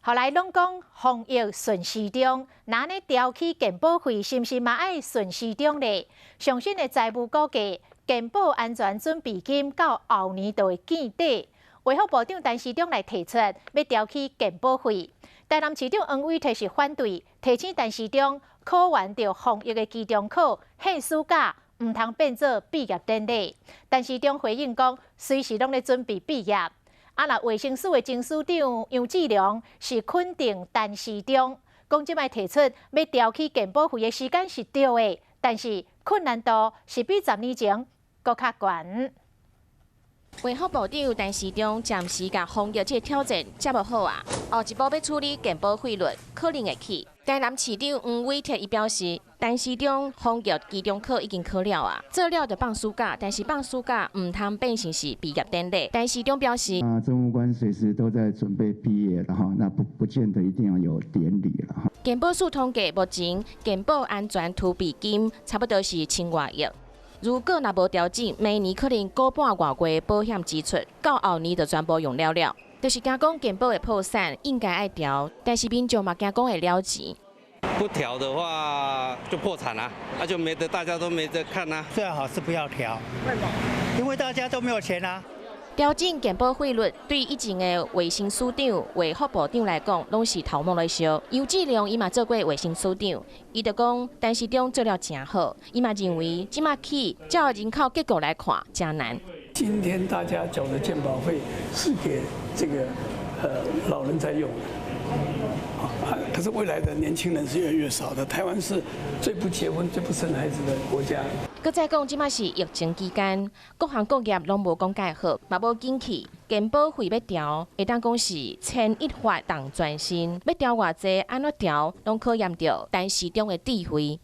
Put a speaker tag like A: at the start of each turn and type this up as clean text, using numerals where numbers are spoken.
A: 後來攏講防疫順時鐘，若按呢調起健保費，是毋是嘛愛順時鐘咧？上新的財務估計，健保安全準備金到後年就會見底。衛福部長陳時中來提出欲調起健保費，台南市長黃偉哲是反對，提醒陳時中考完著防疫的期中考，放暑假毋通變做畢業典禮。陳時中回應講，隨時攏咧準備畢業。啊！若衛生署的前署長楊志良是肯定陳時中，講這擺提出欲調起健保費的時間是對的，但是困難度是比10年前閣較懸。
B: 衛福部長陳時中暫時共防疫這個挑戰接無好啊，後一步欲處理健保費率可能會起。台南市長黃偉哲伊表示，陳時中防疫期中考已經考了啊，做了就放暑假，但是放暑假毋通變成是畢業典禮。陳時中表示，
C: 啊，政務官隨時都在準備畢業了哈，那不見得一定要有典禮了哈。
B: 健保署統計，目前健保安全儲備金差不多是千外億。如果若無調整，每年可能個半外月保險支出，到後年就全部用了了。就是驚講健保會破產，應該愛調，但是民眾嘛驚講會了錢。
D: 不調的話就破產啦，那就沒得，大家都沒得看啦。
E: 最好是不要調。
F: 為什麼？
E: 因為大家都沒有錢啊。
B: 調整健保費率對以前的衛生署長、衛福部長來講，攏是頭毛咧燒。楊志良伊嘛做過衛生署長，伊就講陳時中做了誠好，伊嘛認為這馬起照人口結構來看，誠難。
G: 今天大家繳的健保費是給這個老人在用的，啊，可是未來的年輕人是越來越少的。台灣是最不結婚、最不生孩子的國家。
B: 閣再講，這馬是疫情期間，各行各業攏無講蓋好，嘛無景氣，健保費欲調，會當講是牽一髮動全身，欲調偌濟，按怎調，攏考驗著陳時中的智慧。